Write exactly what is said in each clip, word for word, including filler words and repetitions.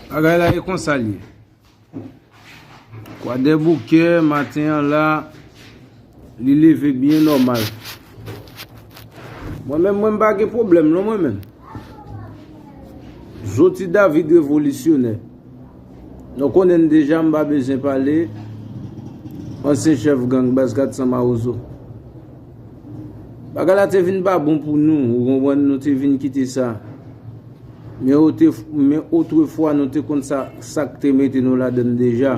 Bagay la e konsa l ye. Kwadèboukè, maten an la, li leve byen nòmal. Mwen menm, mwen m pa gen pwoblèm non, mwen menm. Zoti David revolisyonè. Nou konnen n deja, m pa bezwen pale. Ansyen chèf gang Baz kat san Mawozo. Bagay la te vin pa bon pou nou, ou konprann, nou te vin kite sa. Men ote-, men otrefwa, nou te konn sa, sa k te mete nou ladann deja.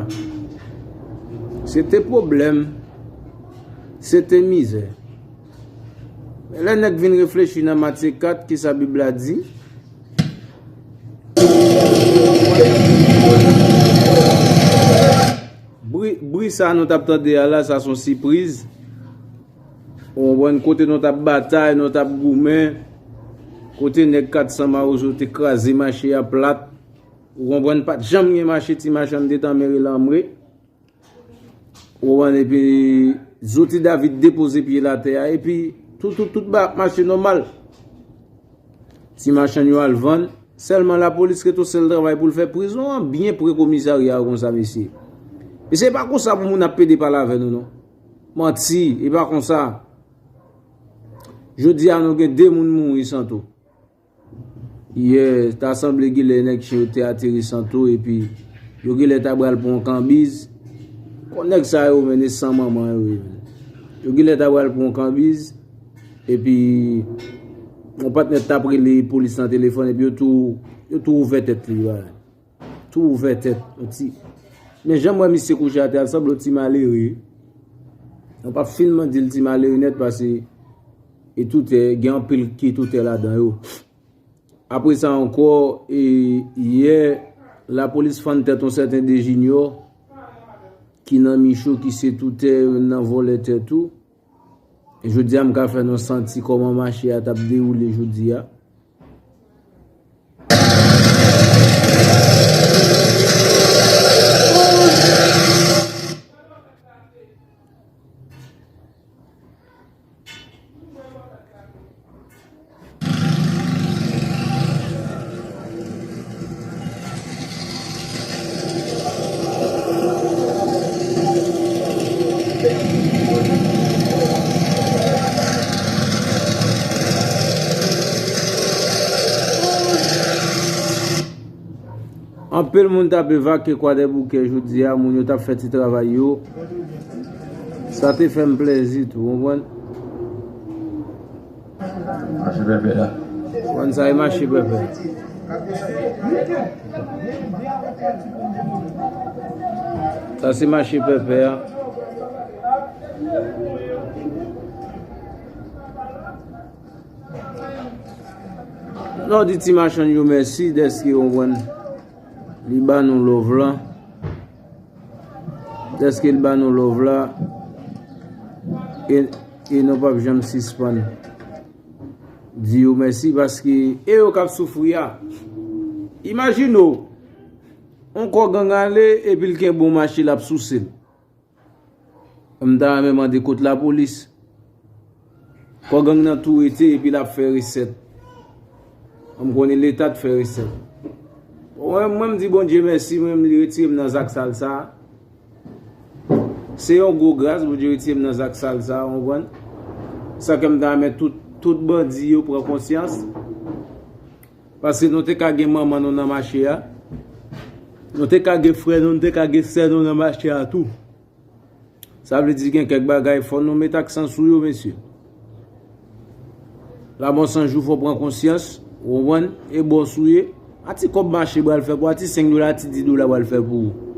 Se te pwoblèm, se te mizè. Men lè nèg vin reflechi nan Matye kat, kisa Bib la di? Bri, bri sa nou t ap tande a la, sa se yon sipriz. Ou konprann, kote nou t ap batay, nou t ap goumen, kote nèg kat san Mawozo te kraze mache a plat. Ou konprann, pa t janm gen mache, ti machann te tanmen rele anmwe. Ou konprann, epi Zoti David depoze pye l atè a, epi tout, tout, tout ba ap mache nòmal. Ti machann yo al vann, sèlman lapolis ret yon sèl travay pou l fè, prizon an byen pre komisarya a konsa, mesye. Mesye, e pa konsa pou moun ap pede pale avè nou non. Manti, e pa konsa. Jodi a nou gen de moun mouri Santo. Yè, ta sanble genlè nèg chen yo te ateri Santo, epi yo genlè ta pral pran yon kanbiz. Kon nèg sa yo, men, e san manman yo ye, men. Yo genlè ta pral pran yon kanbiz, epi yon patnè t ap rele polis nan telefòn, epi yo tou, yo tou ouvè tèt li, wi. Tou ouvè tèt, yon ti. Men jan m wè misye kouche atè a, l sanble yon ti malere. Nou p ap fin di l ti malere nèt, paske e toutè, gen anpil ki toutè ladan yo. Apre sa ankò, e, yè, lapolis fann tèt yon sèten De Junior, ki nan Micho, ki se toutè, youn nan vòlè tè tou. E jodi a, m ka fè nou santi kòman mache a t ap dewoule jodi a. Anpil moun t ap evakye Kwadèboukè jodi a, moun yo t ap fè ti travay yo. Sa te fè m plèzi tou, w konprann? Mache pèpè la. Konn sa e mache pèpè. Sa se mache pèpè a. Nou di ti machann yo mèsi dèske yo konprann li ba nou love la. Dèske li ba nou love la. E, e nou p ap janm sispann di yo mèsi paske e yo k ap soufri a. Imajine w, yon kò gang ale epi l kenbe yon mache l ap souse l. M ta renmen mande kot lapolis. Kò gang nan tou rete epi l ap fè resèt. M konnen Leta t fè resèt. Mwen, mwen m di Bondye mèsi, mwen li retire m nan zak sal sa. Se yon gwo gras, Bondye retire m nan zak sal sa, w konprann? Sa ke m ta renmen tout, tout bandi yo pran konsyans. Paske nou te ka gen manman nou nan mache a. Nou te ka gen frè nou, nou te ka gen sè nou nan mache a tou. Sa vle di gen kèk bagay fò nou met aksan sou yo, mesye. Labò san jou fò pran konsyans, w konprann, e bòs ou ye. A ti kòb mache pral fè pou, a ti senk dola, a ti dis dola pral fè pou ou.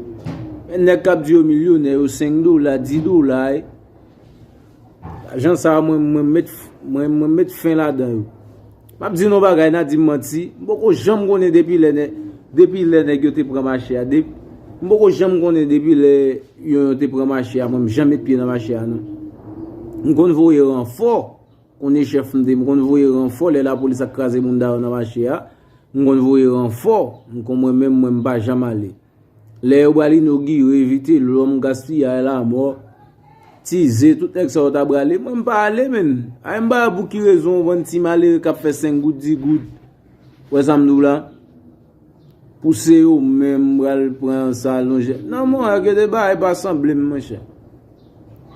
Men nèg k ap di yo milyonè, yo senk dola, dis dola, e. Lajan sa a, mwen, mwen met, mwen, mwen met fen ladan yo. M ap di nou bagay, n a di m manti. M poko janm konnen depi lè nè-, depi lè nèg yo te pran mache a. De-, m poko janm konnen depi lè yo, yo te pran mache a. Mwen, m janm met pye nan mache a, non. M konn voye ranfò. Konnen chèf m te, m konn voye ranfò lè lapolis ap kraze moun dayò nan mache a. M konn voye ranfò. M konn mwen menm, mwen, m pa janm ale. Lè yo pral inogire, evite lòm, gaspiyay, lamò, Tize, tout nèg sa yo ta prale. Mwen, m pa ale, menn. Ay, m pa wè pou ki rezon yon bann ti malere k ap fè senk goud, dis goud. Wè sa m di w la? Pou se yo menm m pral pran sa lonje. Non, monchè, gen de bagay pa sanble m, monchè.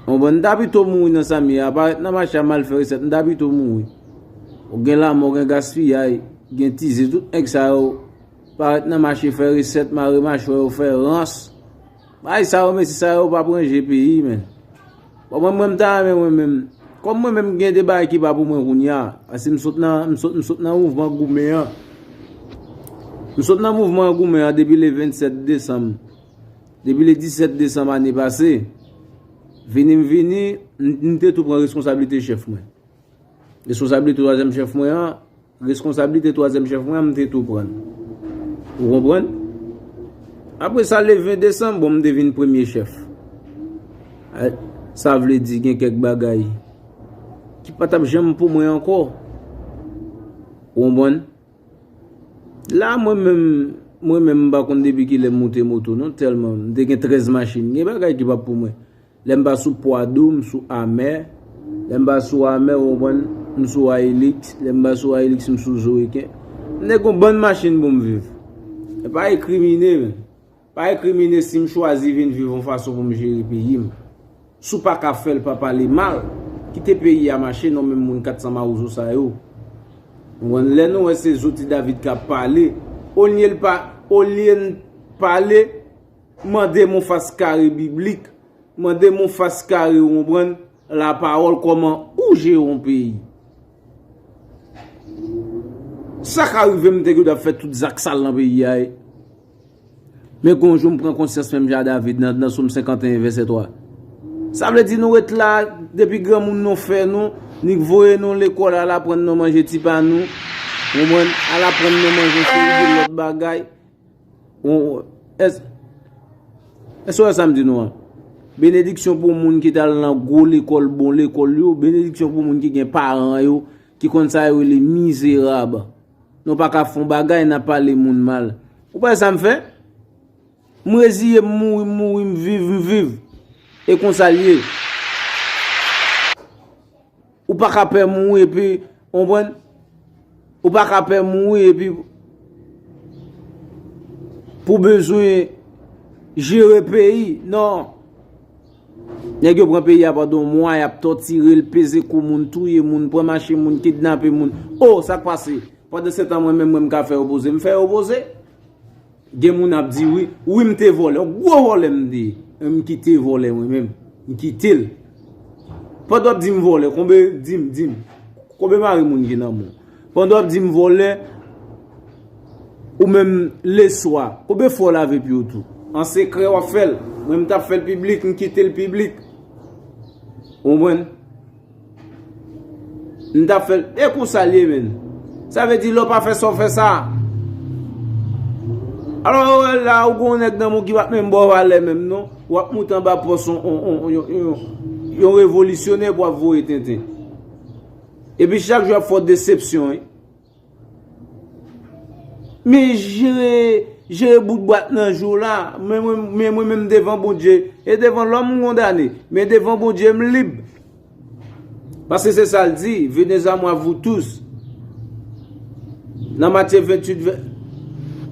Ou konprann? M ta pito mouri nan sa m ye a, parèt nan mache a m al fè resèt, m ta pito mouri. Ou gen lanmò, gen gaspiyay, gen tizé, tout nèg sa yo parèt nan mache fè resèt, mare machwè yo, fè rans. Bagay sa yo, mesye sa yo p ap ranje peyi, menn. Bon, mwen, mwen, m ta renmen mwen menm. Kòm mwen menm, gen de bagay ki pa pou mwen kounye a. Paske m sot nan, m sot, m sot nan mouvman goumen an. M sot nan mouvman goumen an depi le vennsèt desanm. Depi le disèt desanm ane pase. Vini m vini, m, m te tou pran reskonsablite chèf mwen. Reskonsablite twazyèm chèf mwen an, reskonsablite twazyèm chèf mwen an, m te tou pran l. Ou konprann? Apre sa, le ven desanm, bon, m te vin premye chèf. Eh, sa vle di gen kèk bagay ki pa t ap janm pou mwen ankò. Ou konprann? La, mwen menm, mwen menm, m pa konn depi kilè m moute moto, non, tèlman m te gen trèz machin. Gen bagay ki pa pou mwen. Lè m pa sou Pwado, m sou Amè. Lè m pa sou Amè, ou konprann, m sou Hilux. Lè m pa sou Hilux, m sou Zoeken. M te gen yon bann machin pou m viv. E pa rekrimine, men. Pa rekrimine si m chwazi vin viv yon fason pou m jere peyi m. Si w pa ka fè l, pa pale mal. Kite peyi a mache, non, menm moun kat san mawozo sa yo. Ou konprann, lè nou wè se zo Ti David k ap pale, olye l pa, olye n pale, mande m yon fas kare biblik. Mande m yon fas kare, ou konprann, lapawòl, kòman ou jere yon peyi. Sa ka rive m te gen dwa fè tout zak sal nan peyi a, wi. Men gon jou m pran konsyans menm jan a David nan, nan Sòm senkanteyen vèsè twa. Sa vle di nou ret la, depi granmoun nou fè nou, ni voye nou lekòl, al aprann nou manje ti pa nou, ou konprann, al aprann nou manje yon seri de lòt bagay. Ou, èske, èske w wè sa m di nou an? Benediksyon pou moun ki t al nan gwo lekòl, bon lekòl yo, benediksyon pou moun ki gen paran yo, ki konn sa yo rele mizerab. Nou pa ka fè yon bagay, n ap pale moun mal. Ou pa wè sa m fè? M reziye m, mouri m, mouri m, viv m, viv. E konsa l ye. Ou pa ka pè mouri epi, ou konprann? Ou pa ka pè mouri epi pou bezwen jere peyi. Non. Nèg yo pran peyi a pandan yon mwa, y ap tòtire l, peze kou moun, touye moun, pran machin moun, kidnape moun. O, sa k pase? Pandan se tan, mwen menm, mwen, m ka fè yo poze, m fè yo poze. Gen moun ap di, wi, wi, m te vòlè, yon gwo vòlè m te ye. M kite vòlè mwen menm. M kite l. Pandan w ap di m vòlè, konbe, di m, di m. Konbe mari moun ki nan men w? Pandan w ap di m vòlè, ou menm leswa, konbe fwa w lave pye w tou? An sekrè w ap fè l. Mwen, m t ap fè l piblik, m kite l piblik. Ou konprann? M t ap fè l. E konsa l ye, menn. Sa vle di, lè w pa fè sa, w fè sa. Alò, ou wè la, ou gon nèg nan men w ki pa t menm ba w valè menm, non. W ap moute anba pòs yon, yon, yon, yon, yon, yon revolisyonè pou w ap voye tenten. Epi chak jou ap fè w desepsyon, wi. Men jere, jere bout bwat nan je w la. Men mwen, men mwen menm devan Bondye, e devan lòm m kondane, men devan Bondye m lib. Paske se sa l di, venez à moi vous tous. Nan Matye venntuit, ven-,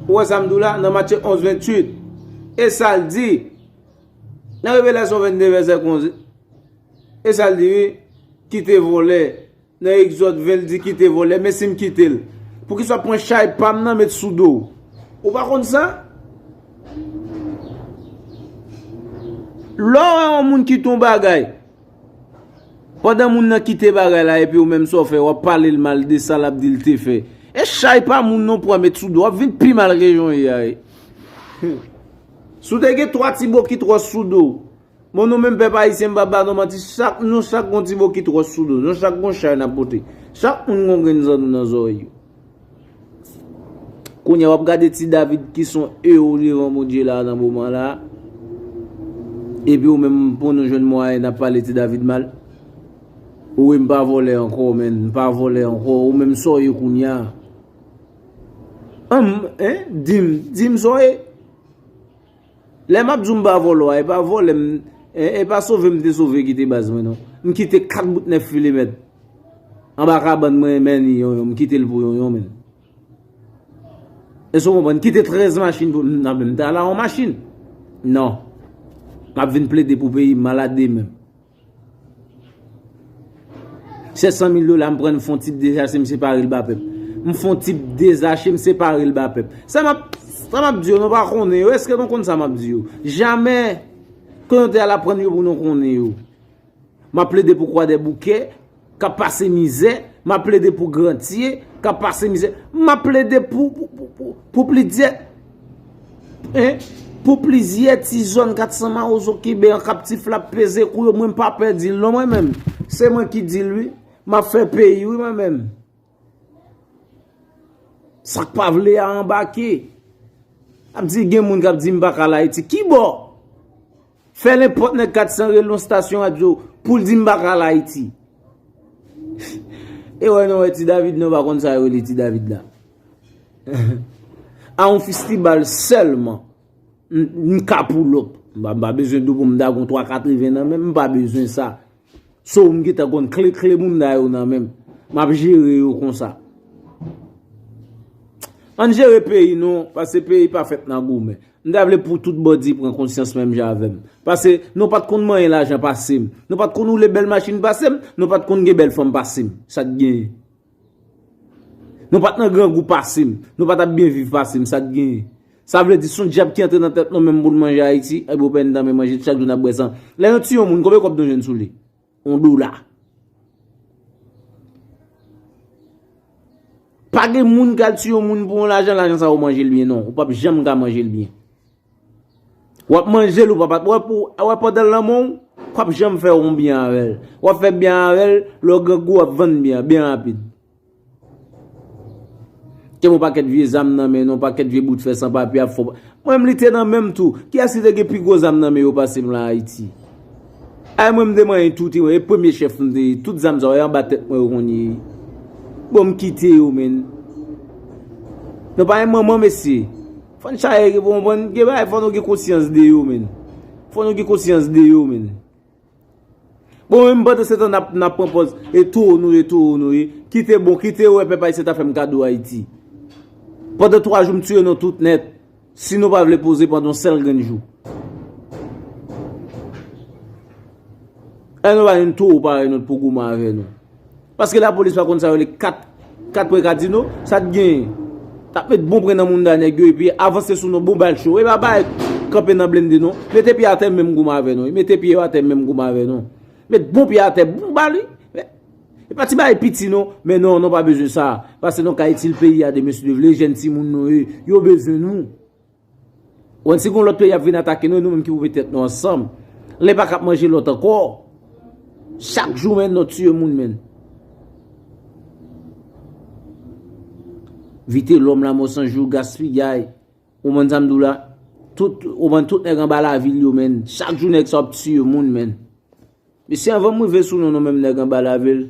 ou wè sa m di w la? Nan Matye onz venntuit. E sa l di, nan Revelasyon vennde vèsè onz, e sa l di, wi, kite vòlè. Nan Egzòd ven, l di, kite vòlè, men si m kite l, poukisa w ap pran chay pa m nan met sou do w? Ou pa konn sa? Lè w wè yon moun kite yon bagay, pandan moun nan kite bagay la, epi ou menm sa w fè, w ap pale l mal de sa l ap di l te fè. E chay pa moun nan w pran met sou do w, w ap vin pi mal ke jan w ye a, wi. Si w te gen twa ti bokit wòch sou do w, bon, nou menm pèp ayisyen, m p ap ba nou manti, chak, nou chak gon ti bokit wòch sou do nou, chak gon chay n ap pote. Chak moun gon grenn zanno nan zòrèy yo. Kounye a, w ap gade ti David ki se yon ewo devan Bondye la nan moman la. Epi ou menm, pou nou jwenn mwayen n ap pale ti David mal. Wi, m pa vòlè ankò, menn, m pa vòlè ankò. Ou menm sa w ye kounye a? Ann, en, di m, di m sa w ye. Lè m ap di w m pa vòlè a, e pa vòlè m, e, e pa sove m te sove kite baz mwen, non. M kite kat bout nèf filimèt anba kabann mwen, men ni yonyon, m kite l pou yonyon, menn. Èske w konprann? Kite trèz machin pou m nan menm ta la yon machin. Non. M ap vin plede pou peyi m malad de menm. Sèt san mil dola m pran m fon tip dezache m separe l ba pèp. M fon tip dezache m separe l ba pèp. Sa m ap, sa m ap di yo, nou pa konnen yo. Èske nou konn sa m ap di yo? Jamè kominote a l ap pran yo pou nou konnen yo. M ap plede pou Kwadèboukè k ap pase mizè. M ap plede pou Grantye k ap pase mizè. M ap plede pou, pou, pou, pou, pou plizyè, en, pou plizyè ti zòn kat san Mawozo Kiben an k ap tiflap peze kou yo. Mwen m pa pè di l non mwen menm. Se mwen ki di l wi. M ap fè peyi wi mwen menm. Sa k pa vle a anbake. Ap di gen moun k ap di m pa ka al Ayiti. Kibò? Fè nenpòt nèg kat san rele yon stasyon radyo pou l di m pa ka al Ayiti. E wè nou wè Ti David, nou pa konn sa yo rele Ti David la. A yon fistibal sèlman. M, m ka pull up. M pa, m pa bezwen dou pou m dagon twa katreven nan men m, m pa bezwen sa. So m gentan konn kle kle mounda yo nan men m. M ap jere yo konsa. Ann jere peyi nou, paske peyi pa fèt nan goumen. M ta vle pou tout bandi pran konsyans menm jan avè m. Paske nou pa t konn manyen lajan pase m. Nou pa t konn woule bèl machin pase m. Nou pa t konn gen bèl fanm pase m. Sa t genyen? Nou pa t nan grangou pase m. Nou pa t ap byen viv pase m. Sa t genyen? Sa vle di, se yon dyab ki antre nan tèt nou menm pou l manje Ayiti, epi w pè n tanmen manje l, chak jou n ap bwè san. Lè nou tiye yon moun, konbyen kòb nou jwenn sou li? Yon dola. Pa gen moun k al tiye yon moun pou yon lajan, lajan sa yo manje l byen, non. Ou p ap janm ka manje l byen. W ap manje l, ou p ap, w ap, w ap pandan l nan men w, w ap janm fè yon byen avè l. W ap fè byen avè l, lè w grangou, w ap vann byen an byen rapid. Gen yon pakèt vye zam nan men nou, yon pakèt vye bout fè san papye ap fè. Mwen menm li te nan men m tou. Kiyès ki te gen pi gwo zam nan men yo pase m la Ayiti? Ay mwen m te manyen tou, e premye chèf m te ye. Tout zam sa yo, e anba tèt mwen yo konn ye. Bon, m kite yo, menn. Nou pa gen manman, mesye. Fò n chache, w konprann? Gen bagay, fò nou gen konsyans de yo, menn. Fò nou gen konsyans de yo, menn. Bon, menm pandan se tan n ap, n ap pran pòz, e towo nou ye, towo nou ye. Kite bon, kite yo wè pèp ayisyen ta fè m kado Ayiti. Pandan twa jou m tiye nou tout nèt, si nou pa vle poze pandan yon sèl grenn jou. E nou pa jwenn towo parèy nou pou goumen avè nou. Paske lapolis pa konn sa yo rele kat, kat pwen kadino, sa t genyen? T ap met bon pwen nan mounda nèg yo, epi avanse sou nou, bon bal cho. E pa bay kanpe nan blende non. Mete pye atè menm goumen avè nou. Mete pye yo atè menm goumen avè nou. Met bon pye atè, bon bal wi. E pa ti bagay piti non. Men non, nou pa bezwen sa. Paske nou ka itil peyi a demen si Dye vle, jèn timoun nou ye, yo bezwen nou. Ou konn si gon lòt peyi ap vin atake nou, e nou menm ki pou met tèt nou ansanm. Len pa k ap manje lòt ankò. Chak jou menn nou tiye moun menn. Vitelòm, Lanmò San Jou, gaspiyay. Ou konprann sa m di w la? Tout, ou konprann tout nèg anba lavil yo menn. Chak jou nèg sa ap tiye moun menn. Mesye, anvan m rive sou nou, nou menm nèg anba lavil.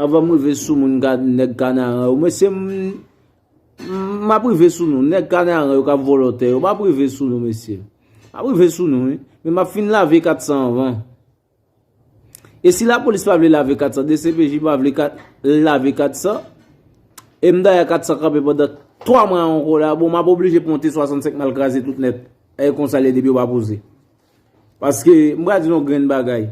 Anvan m rive sou moun ka, nèg Kanaran yo, mesye, m, m, m ap rive sou nou. Nèg Kanaran yo k ap vòlò tè yo, m ap rive sou nou, mesye. M ap rive sou nou, wi. Men m ap fin lave kat san anvan. E si lapolis pa vle lave kat san, D C P J pa vle kat, lave kat san, e m dayè kat san kanpe pandan twa mwa ankò la, bon, m ap oblije monte swasannsenk m al kraze tout nèt. E konsa l ye depi yo pa poze. Paske, m pral di nou yon grenn bagay.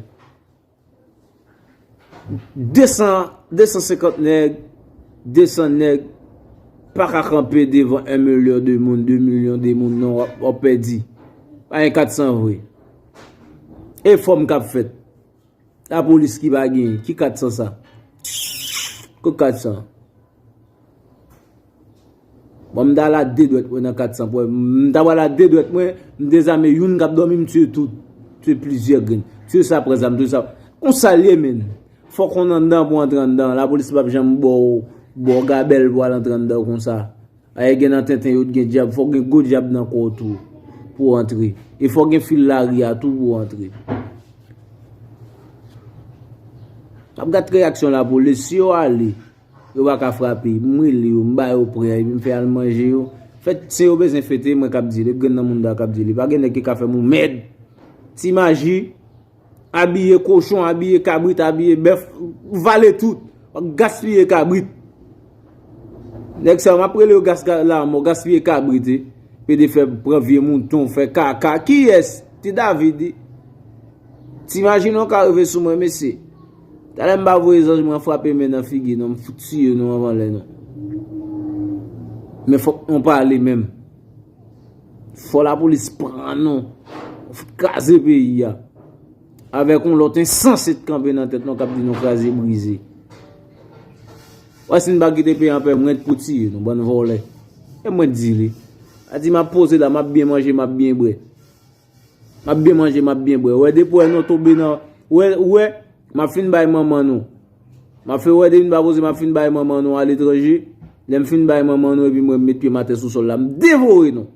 De san, de san senkant nèg, de san nèg pa ka kanpe devan en milyon de moun, de milyon de moun, non, w ap, w ap pèdi. Pa gen kat san vre. E fòm k ap fèt. Lapolis ki pa genyen, ki kat san sa? Kot kat san? Bon, m ta al a de dwèt mwen nan kat san pwen. M ta pral a de dwèt mwen, m dezame youn k ap dòmi, m tiye tout. Tiye plizyè grenn. Tiye sa pran zam, tiye sa. Konsa l ye, menn. Fòk ou anndan pou antre anndan. Lapolis p ap janm ba w, ba w gabèl pou al antre anndan konsa. Ay gen nan tenten yo t gen dyab, fòk gen gwo dyab nan kò w tou pou w antre. E fòk gen fil lari a tou pou w antre. Ap gad reyaksyon lapolis, si yo ale, yo pa ka frape, m rele yo, m ba yo pwen, epi m fè al manje yo. Fèt, se yo bezwen fete, mwen k ap di li, grenn nan moun da k ap di li. Pa gen nèg ki ka fè m yon mèd. Ti maji, abiye kochon, abiye kabrit, abiye bèf, vale tout. W ap gaspiye kabrit. Nèg sa yo, m ap rele yo gas, gas, lanmò, gaspiye kabrit, wi. Pede fè pran vye mouton, fè kaka. Kiyès? Ti David, wi. Ti imajine w ka rive sou mwen, mesye. Talè m pa voye zanj mwen frape men nan figi nou, m fout tiye nou anvan lè nou. Men fòk nou pale menm. Fò lapolis pran nou. Fout kraze peyi a. Avèk yon lòt ensanse t kanpe nan tèt nou k ap di nou kraze brize. Wè si n pa kite peyi an pè, mwen t pou tiye nou, bann vòlè. E mwen t di li. A di m ap poze la, m ap byen manje, m ap byen bwè. M ap byen manje, m ap byen bwè. Wè depi wè nou tonbe nan, wè, wè, m ap fin bay manman nou. M ap fè wè depi n pa poze, m ap fin bay manman nou aletranje. Lè m fin bay manman nou, epi mwen m met pye m atè sou sòl la, m devore nou.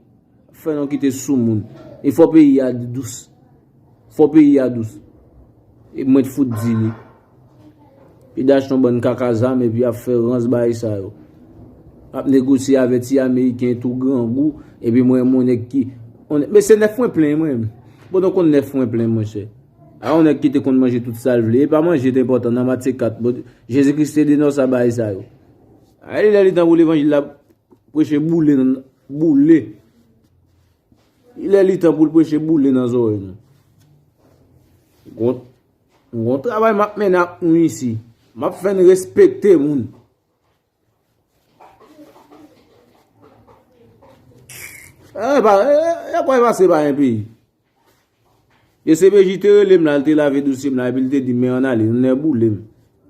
Fè nou kite soumoun. E fò peyi a dous. Fò peyi a dous. E mwen t fout di li. Epi achte yon bann kaka zam epi ap fè rans bagay sa yo. Ap negosye avè ti ameriken tou grangou, epi mwen menm yon nèg ki, yon nèg, men se nèf mwen plen mwen menm. Bon, nou konn nèf mwen plen, monchè. A yon nèg ki te konn manje tout sa l vle. E pa manje te enpòtan nan Matye kat. Bon, Jezi Kris te denonse bagay sa yo. A, li lè li tan pou levanjil la preche boule nan, boule. Li lè li tan pou l preche boule nan zòrèy nou. Gon, gon travay m ap mennen ak nou isi. M ap fè n respekte moun. E pa, e, e, e kwè pase pa yon peyi. D C P J te rele m la, li te lave dosye m la, epi li te di m, men ann ale, nou nèboule m.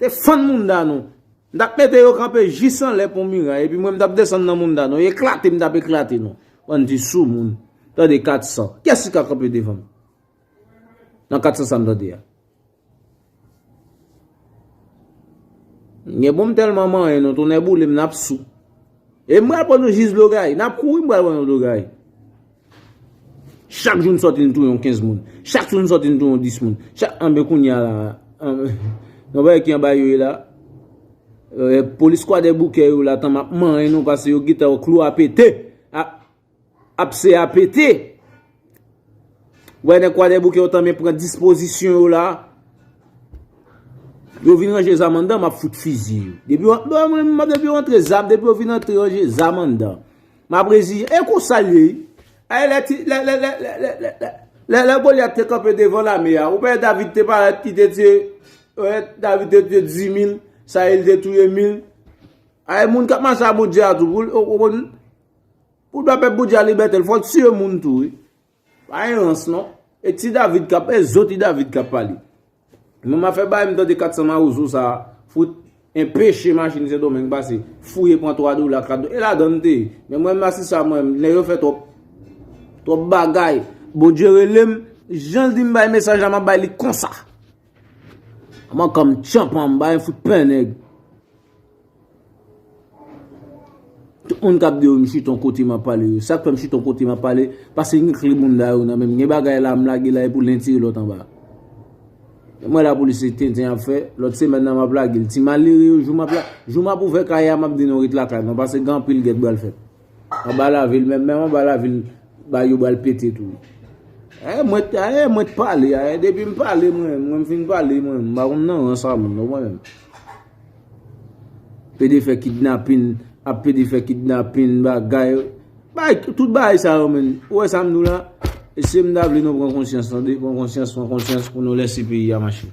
Te fann mounda nou. M t ap mete yo kanpe jis anlè pon miray, epi mwen m t ap desann nan mounda nou, eklate m t ap eklate nou. Bann ti soumoun. Tande kat san. Kiyès ki ka kanpe devan m? Nan kat san sa m tande a. Gen bon m tèlman manyen nou, tonnè boule m n ap sou. E m pral pran nou jis dlo gayi, n ap kouri m pral pran nou dlo gayi. Chak jou n sòti n touye yon kenz moun. Chak jou n sòti n touye yon dis moun. Chak, anben kounye a la, anben, yon bagay ki anba yo ye la. E, polis Kwadèboukè yo la, tan m ap manyen nou, paske yo gentan klou a pete. A, ap se a pete. Wè nèg Kwadèboukè yo tanmen pran dispozisyon yo la. Yo vin ranje zam anndan, m ap fout fiziye yo. Depi yo, mwen, mwen, depi yo antre zam, depi yo vin antre ranje zam anndan, m ap reziye. E konsa l ye, wi. Ay, lè ti, lè, lè, lè Golyat te kanpe devan lame a, ou pa wè David te parèt, li te tiye, wè, David te tiye dis mil, Sayil te touye mil. Ay, moun k ap mache a Bondye a tou, pou l, ou, ou konn, pou l ba pèp Bondye a libète l, fò l tiye moun tou, wi. Pa gen rans, non. E ti David k ap, e zo ti David k ap pale. Mwen, m ap fè bagay, m tande kat san mawozo sa a, fout enpeche machin Sendomeng pase, fouye pran twa dola, kat dola, e ladan l te ye. Men mwen, m asista, mwen, nèg yo fè twòp, twòp bagay. Bondye rele m, jan l di m bay mesaj la, m ap bay li konsa. Mankan m tchanpan, m bay fout pen nèg. Tout moun k ap di yo m chita yon kote m ap pale yo. Sa k fè m chita yon kote m ap pale, paske gen kle moun da yo nan men m. Gen bagay la m lage la e pou len tire lòt anba. Mwen lapolis se tenten ap fè, lòt semèn nan m ap lage l. Ti malere yo, jou m ap la, jou m ap ouvè kay a, m ap di nou ret lakay nou, paske gen anpil gèt pral fèt. Anba lavil, menm, menm anba lavil, ba yo pral pete tou. Aye, mwen, aye, mwen t pale, aye, depi m pale, mwen, mwen m fin pale, mwen, m pa konn nan rans a moun, non, mwen menm. Pede fè kidnapin, ap pede fè kidnapin, bagay. Bay, tout bagay sa yo, menm. Ou wè sa m di w la? E se m ta vle nou pran konsyans, tande? Pran konsyans, pran konsyans pou nou lèse peyi a mache.